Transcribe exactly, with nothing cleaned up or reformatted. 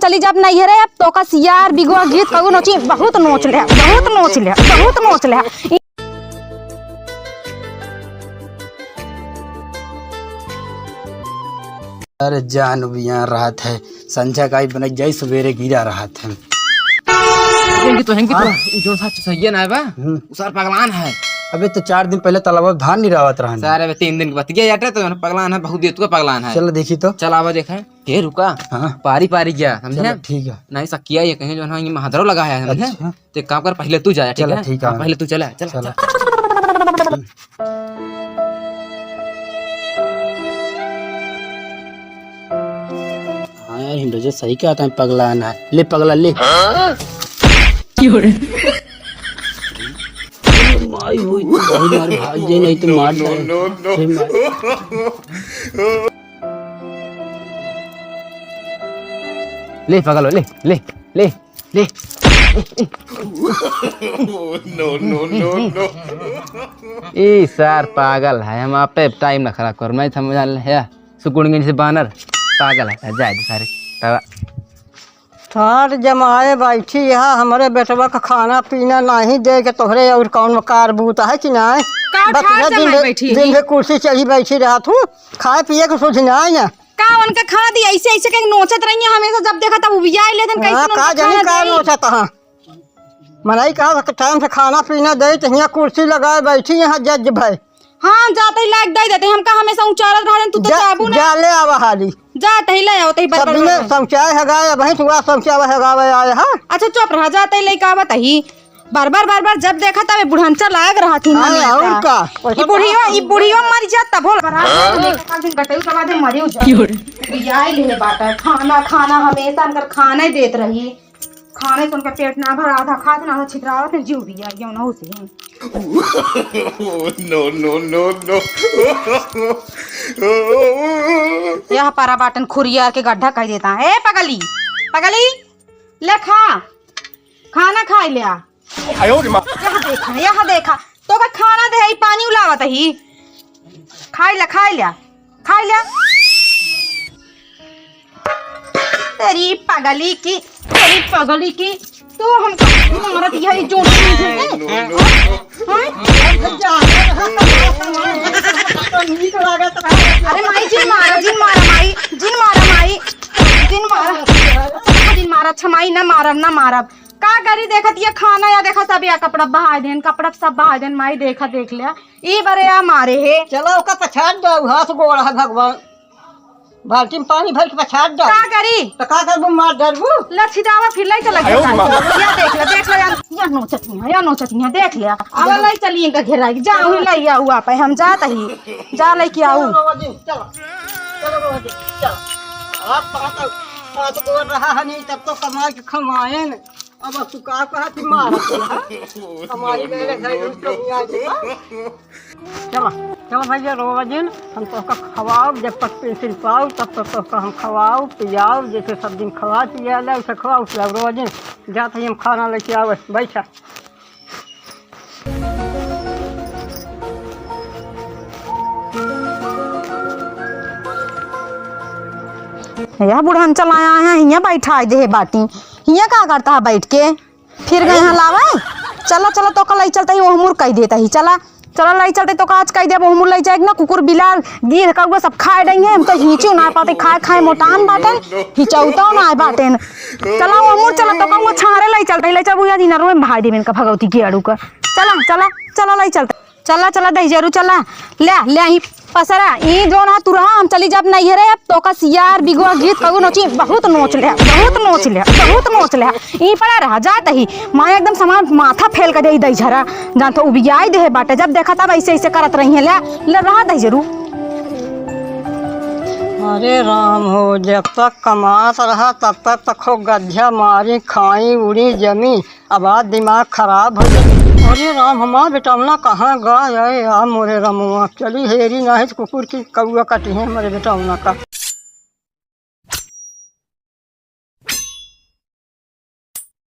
चली जब नैहरे, अब तोका सियार बिगुआ गीत कऊ नोची, बहुत नोच ले, बहुत नोच ले, बहुत नोच ले। अरे जान बिया रहत है, संझा काई बनई जाई, सवेरे गिरा रहत है। हेंगी तो, हेंगी तो, हाँ? ई जोन सा सही ना है बा? हम्म। उ सार पगलान है। अबे तो चार दिन पहले तालाब धान निरावत रहन। सारे अबे तीन दिन के बतिया जाटे तो पगलान है, बहुत देर तक पगलान है। चल देखी तो। चल आवा देखे। के रुका। हाँ। पारी पारी गया, समझे? चलो, ठीक है। नहीं सकिया ये कहीं जो है ना, ये महादरो लगा है, समझे? अच्छा। तो एक काम कर, पहले तू जा, ठीक चलो, है? ठीक है। हाँ, पहले तू चला, चला, चलो। चला। हाँ यार, हिंडो जो सही कहत है, पगला ना। ले पगला, ले। क्यों रे? माई हुई, बहुत मार भाग जाए, नहीं तो मार डाले। No, no, no, no। अरे माई। ले पगलो, ले, ले, ले, ले। No, no, no, no। ई सार पागल है, हम आपे टाइम ना खराब कर, मैं समझ ले है, सुकुड़गंज से बानर पागल है, जाए दे सारे। तवा। ठाट जमाए बैठी यहाँ, हमरे बेटवा का खाना पीना नाहीं दे के तोहरे और कौन कार बूत है कि नाहीं? का बस ठाट यह दिन जमाए भर, बैठी दिन ही? भर कुर्सी चढ़ी बैठी रहत हूँ, खाए पिए के सुझ नाहीं ना। का उनका खाना दी, ऐसे, ऐसे कहीं नोचत रही है हमेशा, जब देखा तब उबियाए लेतन, कैसे हाँ, उनका का जानी खाना का दी? नोचत हाँ। मनई कहा कि टाइम से खाना पीना दे, तो हियाँ कुर्सी लगाए बैठी यहाँ जज भाई। हाँ, जाते ही लायक दे देते, हमका हमेशा उचारत रहन, तू तो जा, चाबू ना। जा ले आवा हाली। जाते ही ले आओ, तही सब बरबर दिन बरबर। समचाए हगाए, वहीं तुआ समचाए हगावे आए, हाँ? अच्छा, चुप रहा, जाते ही लेके आवत ही। बरबर, बरबर, जब देखा तब बुढ़नचा लायक रहा थी हाँ, हमेशा। और का? ई बुढ़ियो, ई बुढ़ियो मर जात, तब बोल। बरबर, एक दिन गटई उठवा दे, मरी उठा। क्यों रे? बियाई ले बाटा, खाना, खाना, हमेशा हमकर खाना ही देत रही। खाने से उनका पेट ना भरा, आधा खात ना, आधा छितरावत, जीव भी आ गया उन्हों से। No, no, no, no। यह पारा बाटन खुरियार के गड्ढा कह देता है। ए पगली, पगली, ले खा, खाना खाई ले आ। आयो रे माँ। यह देखा, यह देखा, तो का खाना दे, ई पानी उलावत ही। खाई ले, खाई ले, खाई ले। तेरी पगली की, तेरी पगली की, तू हमको मारत यही जोड़। No, no, no। हैं? अरे माई, जिन मारा, जिन मारा माई, जिन मारा माई, जिन मारा, जिन मारा, अच्छा माई, ना मारब, ना मारब। का करी, देखत ये खाना या देखा सब या कपड़ा बहाय देन, कपड़ा सब बहाय देन, माई देखा, देख लिया, ई बरे या मारे है। चलो, ओका पछाड़ दो, हाथ गोड़ है भगवान। बाल्टी में पानी भर के पछाड़ दो। का करी? तो का करबू, मार डरबू? लठ छिटावा फिर लई चला आयो गया। माँ। या देख ले, देख ले, या, या नोचत नहीं है, या नोचत नहीं है, देख ले। अब लई चली इनका घेरा, जा वही लई आऊ आप, हम जात ही, जा लई के आऊ। चलो, चलो, चलो, चलो। आप पाँच, पाँच को रहा है नहीं, तब तो कमा के खमाएन। अब तू का कहा थी मार? हमारी मेरे घर में कमी आ गई। चला, चला भैया, रोवा जिन, हम तोहका खवाओ, जब तक पेंसिल पाओ, तब तक तोहका हम खवाओ, पियाओ, जैसे सब दिन खवा पिया ले, उसे खवाओ, उसे रोवा जिन, जात ही हम खाना लेके आओ, बैठा। यह बुढ़न चला आया है, हियाँ बैठा दे बाटी, हियाँ का करता है बैठ के? फिर गए हैं लावे। चला, चला, तोका लई चलते ही ओहमुर कई देता ही। चला, चला, लई चलते तोका आज कई देब ओहमुर लई जाए ना, कुकुर, बिलार, गीध, कौआ सब खाए डई हैं। हम तो हिंचू ना पाते, खाए, खाए मोटान बाटेन, हिचौतो ना बाटेन। चला, ओहमुर चला, तोका वो छारे लई चलते ही, लई चल, वो यार इनर में भाई देबेन का भगवती के अड़ू का। चला, चला, चला, लई चलते। चला, चला, दहिजरू, चला। ले, ले, ई पसरा, ई जोन हा तुरहा, हम चली जाब नैहरे, अब तोका सियार, बिगुआ, गीत, कऊ नोची, बहुत नोच ले, बहुत नोच ले, बहुत नोच ले। ई पड़ा रहा, जात ही, माँ एकदम समान माथा फेल कर दे, ई दहिजरा, जान तो उबियाई दे बाटे, जब देखा तब ऐसे, ऐसे करत रही है, ले, ले, रहा दहिजरू। अरे राम हो, जब तक कमात रहा, तब तक तो खूब गधिया मारी, खाई, उड़ी, जमी। अब आज दिमाग खराब हो गया। अरे राम, हमार बेटौना कहाँ गए? आ मोरे रमुआ, चली हेरी नाही तो कुकुर की कौआ कटी है हमारे बेटौना का।